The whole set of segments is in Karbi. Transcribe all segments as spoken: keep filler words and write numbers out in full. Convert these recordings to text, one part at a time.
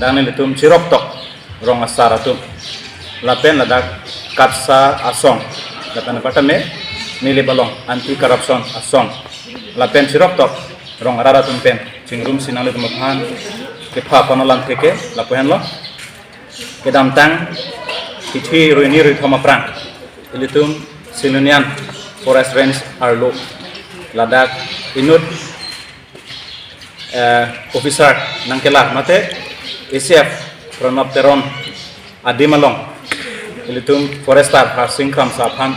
Nelitum chiroktok rong asar atum, lapen ladak KATSA asong, lapen apartame neli balong anti corruption asong, lapen chiroktok rong arat atum pen chingrumsi nanglitum aphan kepha pano lamthe ke lapu henlo. Kedamtang kithi ruini ruithom aphrang ilitum Silonijan Forest Range arlo ladak inut eh, officer nangkelar mate A C F Pranab Teron adim along ilitum forester Harsing Kramsa aphan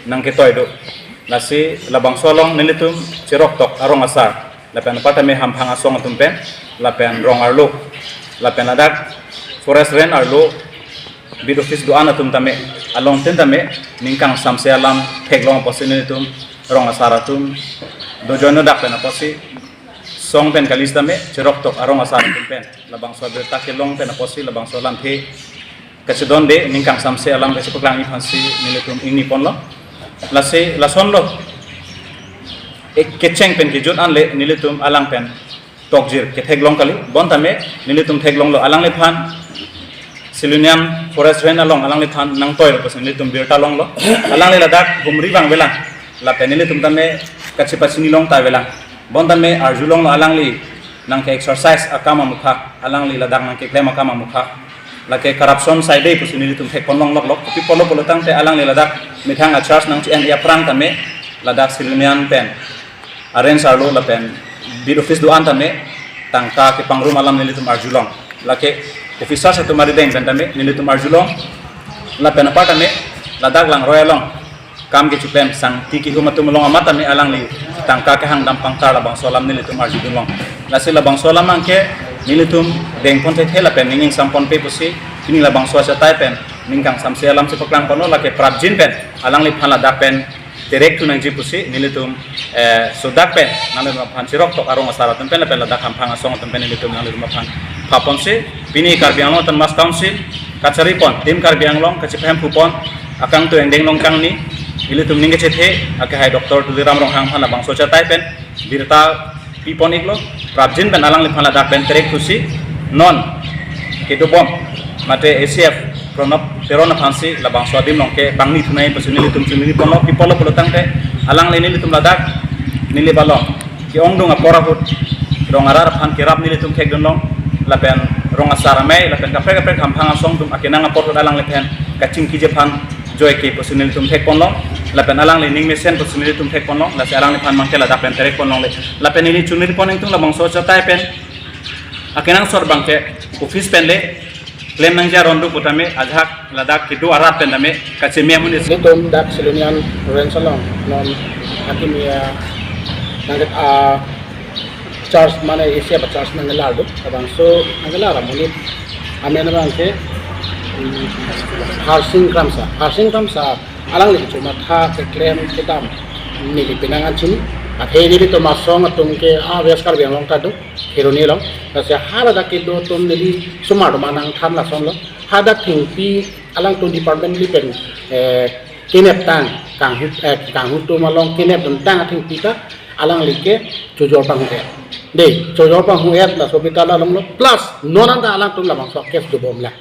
nangketoi do. Lasi labangso along nelitum chiroktok arong asar, lapen apartame hamphang asong atum pen, lapen rong arlo, lapen ladak forest range arlo beat office do-an atum tame, along tin tame ningkang samse alam theklong apotsi nelitum rong asar atum dojoino dak pen apotsi song pen kali sitame chiroktok arong asar atum pen labangso abirta kelong pen apotsi labangso alamthe kachedonde ningkang samse alam kachepaklang aphansi nelitum ingni ponlo. Lasi lasonlo, ek kecheng pen kejut anle nelitum alang pen tokjir ketheklong kali, bon tame nelitum theklonglo alangliphan Silonijan Forest Range along alangliphan nangtoilo pusi nelitum birta longlo. Alangli ladak humri vangvelang, lapen nelitum tame kachepachini long ta avelang. Bon tame arjulonglo alangli nangke-exercise akam amukha, alangli ladak nangkeklem akam amukha, lake corruption saide pusi nelitum thekpon longloklo. Kopi pulo pulo tangte alangli ladak methang a-charge nangchi-en aphrang tame ladak Silonijan pen a-range arlo lapen beat office do-an tame tangka kepangrum alam nelitum arjulong. Lake officers atum arideng pen tame nelitum arjulong. Lapen apar tame ladak langroi along kam kechiplem sangti kihum atum along amat tame alangli tangka kehangdam pangtar labangso alam nelitum arjudunlong. Lasi labangso alam abangke nelitum dengpon thethe lapen ning ingsamponpe pusi pini labangso achatai pen ningkang samse alam chepaklang ponlo, lake prapjin pen alangliphan ladak pen terek thu nangji pusi nelitum, eh, sodak pen nanglitum aphan chiroktok arong asar atum pen lapen ladak hamphang asong atum pen nelitum nanglitum aphan phaponsi pini Karbi Anglong Autonomous Council kacharipon, Team Karbi Anglong kachipahemphu pon akangtui angdeng nongkangni, ilitum ning kachethe akehai Doctor Tuliram Ronghang aphan labangso achatai pen birta pipon iklo, prapjin pen alangliphan ladak pen terek thusi non kedobom mate A C F Pranab Teron aphansi labangso adim along ke bangni thunai pusi nelitum chunri ponlo. Pi pulo pulo tangte alangli nelitum ladak neli balong ke-ongdung apor ahut rong arat aphan kerap nelitum thekdunlong, lapen rong asar amei lapen kaprek kaprek hamphang asong atum akenang apor ahut alangliphan kachingkiji aphan joike pusi nelitum thekponlong, lapen alangli ning mesen pusi nelitum thekponlong, lasi alangliphan abangke ladak pen terek ponlongle. Lapen neli chunri pon ingtung labangso achatai pen akenangsot abangke office pen le klem nangji aron do pu tame ajahak ladak kedo arat pen tame kacheme amonit. Nelitum dak Silonijan Range along non akimi a nangket a-charge mane A C F a-charge nangkelar do. Labangso nangkelar amonit amen abangke, mm, Harsing Kramsa. Harsing Kramsa alangli kechomatha keklem kedam neli penang an chini. Athe nelitum asong atum ke a-West Karbi Anglong ta do, Kheroni along. Lasi haladak kedo atum neli sumar do manang than lasonlo. Hadak thengpi alangtum department neli pen, eh, kenep tang, kanghu, eh, kanghu atum along kenep dun tang athengpi ta alangli ke chojor panghu-et. Dei, chojor panghu-et laso abirta la longlo. Plus non anta alangtum labangso case dobomlang.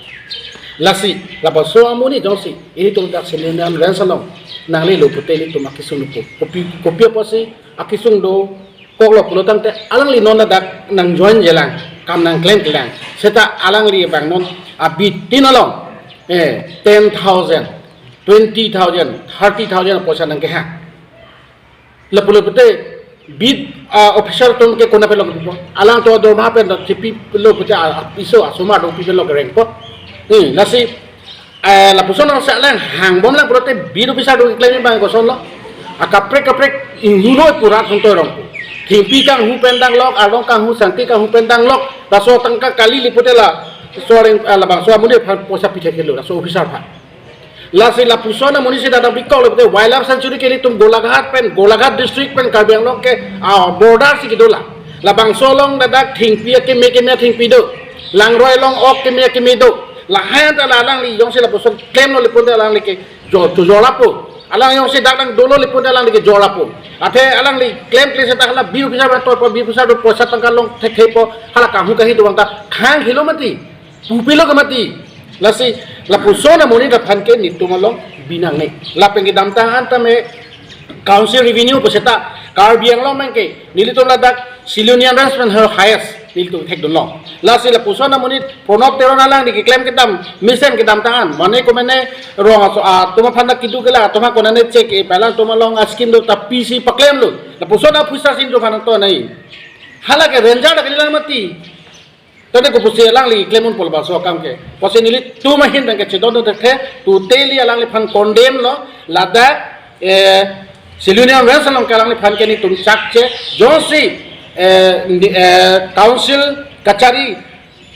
Lasi labangso amonit jongsi ilitum dak Silonijan Range along nanglelo pute ilitum akesung dopo. Kopi, kopi apotsi akesung dokoklo pulo tangte alangli non ladak nang-join-jelang, kam nangklemklelang. Seta alangli abang non a-beat tin along, eh, ten thousand, twenty thousand, thirty thousand apoisa nangkehang. Lapulo pute beat, ah, officer atum ke konat pen lo kepipo? Alangtum adorma pen chipilo pute, ah, ah, piso asomar do pi pen lo kerengpo. Hmm, lasi, eh, lapuson nangsi alang hangbomlang pulote beat officer do keklem abang kosonlo. Akaprek kaprek ingluloi pura thongtoi rong. Thengpi kanghu pen danglok, arlong kanghu, sangti kanghu pen danglok. Laso tangka kali le pute la, soreng, ah, labangso amonit aphan poisa pithekthelo, laso officer aphan. Lasi lapuson amonit si dadang bikok le pute wildlife sanctuary ke ilitum Golaghat pen, Golaghat district pen Karbi Anglong ke, ah, border si kedolang. Labangso along dadak thengpi akeme keme athengpi do. Langroi along ok keme akeme do. Lahai anta la alangli jongsi lapuson klemlo le pute alangli ke jo-, chojor lapo. Alang jongsi dak nangdolo le pute alangli ke jor lapo. Athe alangli klemkle seta hala beat officer pen toipo, beat officer do poisa tangka long thekthepo, hala kanghu kahi do abang ta khang hilo mati. pupilo kemati. Lasi lapuson amonit aphan ke netum along binong ne. Lapen kedamtang an tame council revenue puseta Karbi Anglong abangke nelitum ladak Silonijan Range pen highest nelitum thekdunlong. Lasi lapuson amonit Pranab Teron alangli keklem kedam mesen kedamtang an, mane komane rong aso atum aphan dak kedo kelang atum aphan konane check-e pu alangtum along a-scheme do ta pisi paklemlo. Lapuson a-officer si netum aphan to nai. Hala ke ranger dak kelang mati. Tadi kopusi alangli klem unpo labangso akam ke. Pusi nelitum ahin abangke chedon do the, totally alangliphan condemn lo, ladak, eh, Silonijan Range along ke alangliphan ke netum chakche, jongsi, eh, ni-, eh, council kachari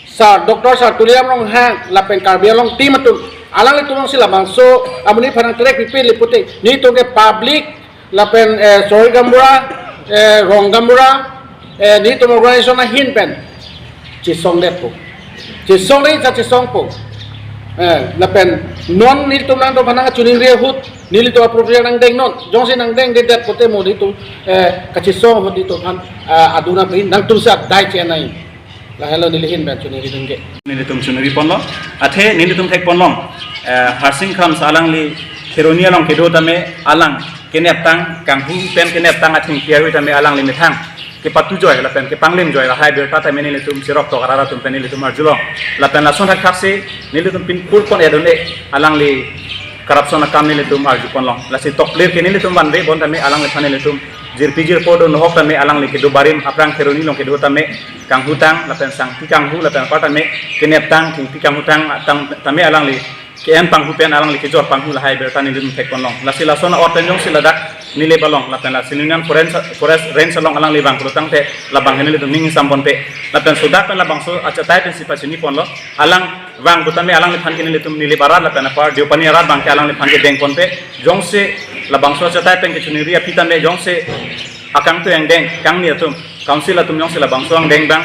sir, Doctor Sir Tuliram Ronghang, lapen Karbi Anglong team atum, alanglitum alongsi labangso amonit aphan nangtrek pipe le pute, netum ke public, lapen, eh, soil gaonbura, eh, rong gaonbura, eh, netum organization ahin pen chesongdetpo. Chesongde cha chesongpo. Eh, lapen non netum nangtum aphan nangchiningri ahut, nelitum appropriate nangdengnon, jongsi nangdengdedet pute mo netum, eh, kachesong ahut netum aphan, eh, aduna pen nangtum si adai chenai. Lahelo neli ahin pen chiningripon ke. Nelitum chiningriponlo. Athe nelitum thekponlong. Eh, Harsing Kramsa alangli Kheroni along kedo tame alang keneptang kanghu pen keneptang athengpi arve tame alangli methang kepatu joi lapen kepanglim joi lahai birta tame nelitum cheroktok arat atum pen nelitum arjulong. Lapen lason thakthaksi nelitum pinpur pon edon-e alangli corruption akam nelitum arjuponlong. Lasi toklir ke nelitum vanve bon tame alangliphan nelitum jirpi jirpo do nohok tame alangli kedo barim aphrang Kheroni along kedo tame kanghutang lapen sangpi kanghu lapen apar tame keneptang thengpi kanghutang tang tame alangli ke-en panghu pen alangli kejor panghu lahai birta nelitum thekponlong. Lasi lason a-ot pen jongsi ladak neli balong lapen lasi Silonijan Forest, Forest Range along alangli vang pulo tangte labang ke nelitum ning samponpe. Lapen sodak pen labangso achatai pensi pachiniponlo. Alang vang putame alangliphan ke nelitum Nilip arat lapen apar Deopani arat abangke alangliphan ke dengponpe. Jongsi labangso achatai pen kechiningri aphi tame jongsi akangtui angdeng kangni atum, council atum jongsi labangso angdeng abang,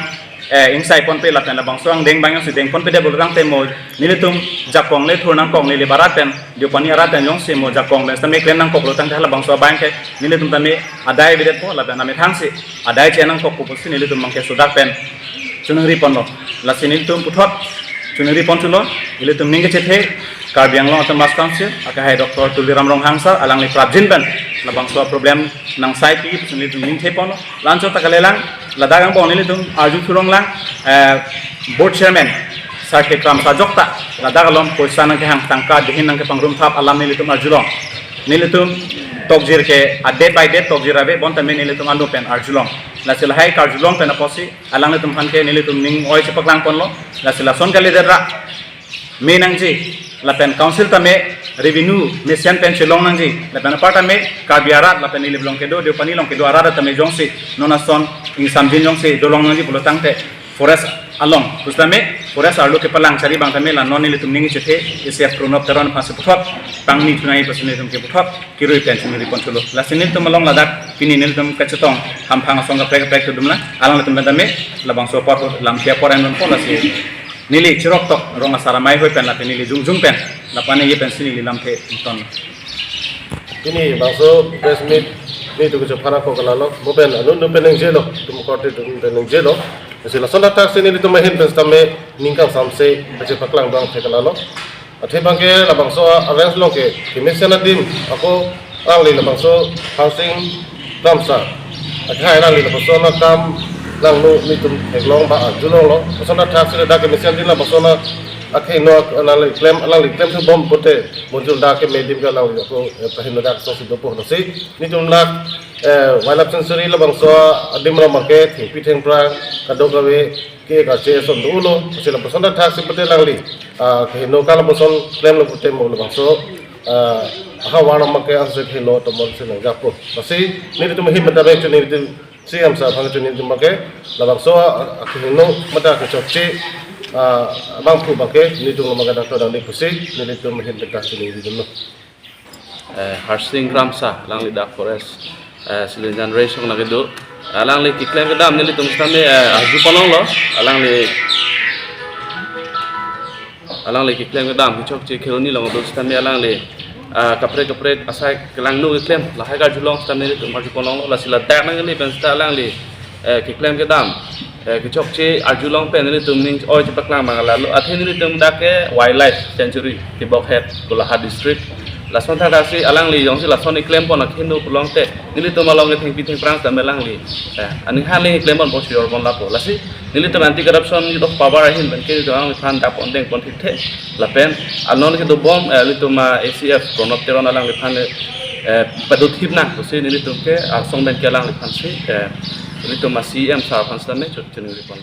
eh, ingsaiponpe lapen labangso angdeng abang jongsi dengponpedet pulo tangte mo nelitum jakong le thur nangkok Nilip arat pen Deopani arat pen jongsi mo jakong pen sitame klem nangkok pulo tangte labangso abang ke nelitum tame adai avedetpo lapen amethangsi adai che nangkokpo pusi nelitum abangke sodak pen chiningriponlo. Lasi nelitum puthot chiningripon thulo, ilitum ning kechethe Karbi Anglong Autonomous Council akehai Doctor Tuliram Ronghang sir alangli prapjin pen labangso problem nangsaipi pusi nelitum ning theponlo. La-anchot ta kalilang, ladak angbong nelitum arju thulonglang, eh, board chairman sir Kramsa ajok ta ladak along poisa nangkehang, tangka dehin nangkepangrum thap alam nelitum arjulong. Nelitum tokjir ke a-date by date tokjir ave bon tame nelitum anu pen arjulong. Lasi lahai karjulong pen apotsi alanglitum aphan ke nelitum ning oi chepaklangponlo. Lasi lason kalidet ra me nangji lapen council tame revenue mesen pen chelong nangji lapen apar tame Karbi arat lapen Nilip along kedo Deopani along kedo arat tame jongsi non ason ingsamjin jongsi dolong nangji pulo tangte forest along pusitame forest arlo kepalang chari abang tame la non nelitum ning chethe isi Pranab Teron aphansi puthot pangni thunai pusi nelitum ke puthot kirui pen chiningripon thulo. Lasi nelitum along ladak pini nelitum kachetong hamphang asong kaprek kaprek kedamlang, alanglitum pen tame labangso apor lamthe apor ennon pon lasi neli cheroktok rong asar amei hoi pen lapen neli jongjung pen lapen ye pensi neli lamthe ton. Pini bangso press meet nelitum kechephan ako ke lalo, mo pen anu nu pen ningjelo, tum korte tum pen ningjelo. Lasi lason thakthaksi nelitum ahin pen sitame ning kangsamse ache paklang abang the ke lalo. Athe abangke labangso a-range along ke kemesen adim ako alangli labangso Harsing Kramsa akehai alangli labangso akam langno nelitum theklong ba arjulonglo. Lason thakthaksi ladak kemesen adim labangso akehingno alangli klem, alangli klem thubom pute monjul dak keme adim ke alangli ako, eh, kahingno dak so si dopo lasi nelitum dak, eh, wildlife sanctuary labangso adim along abangke thengpi thengphrang kadokave ke kache son dolo, lasi lapuson thakthaksi pute alangli, ah, kahingno ka lapuson klemlo pute mo labangso, ah, ahavar abangke anse kahingno tomon si nangjakpo. Lasi nelitum ahin pen tame chini nelitum C M sir aphan chini nelitum abangke labangso, ah, kahingno mate kechokche, ah, abangphu abangke nelitum abangke dak to dang di pusi nelitum ahin pen ta chini nelitumlo. Eh, Harsing Kramsa, alangli dak forest, eh, Silonijan Range along kedo. Alangli keklem kedam nelitum sitame, eh, arjuponlonglo. Alangli, alangli keklem kedam kechokche Kheroni along kedo sitame alangli, eh, kaprek kaprek asai kelangno keklem lahai karjulong sitame nelitum arjuponlonglo. Lasi ladak nangli pen sita alangli, eh, keklem kedam Eh, kechokche arjulong pen nelitum ning oi chepaklang mang lalo. Athe nelitum dak ke wildlife sanctuary Tibokhet, Golaghat district. Lason thakthak si alangli jongsi lason iklempon akhinu pulote nelitum along ke thengpi thengphrang tame alangli, eh, aning hali iklempon po sure pon lapo. Lasi nelitum anti corruption unit of power ahin pen ke nelitum alangphan dap ondeng pon thikthe. Lapen anon kedobom, eh, nelitum a ACF Pranab Teron alangliphan le, eh, padothip nang pusi nelitum ke arsong pen ke alangliphan si, eh, nelitum a CEM sir aphan sitame chot chiningri pon.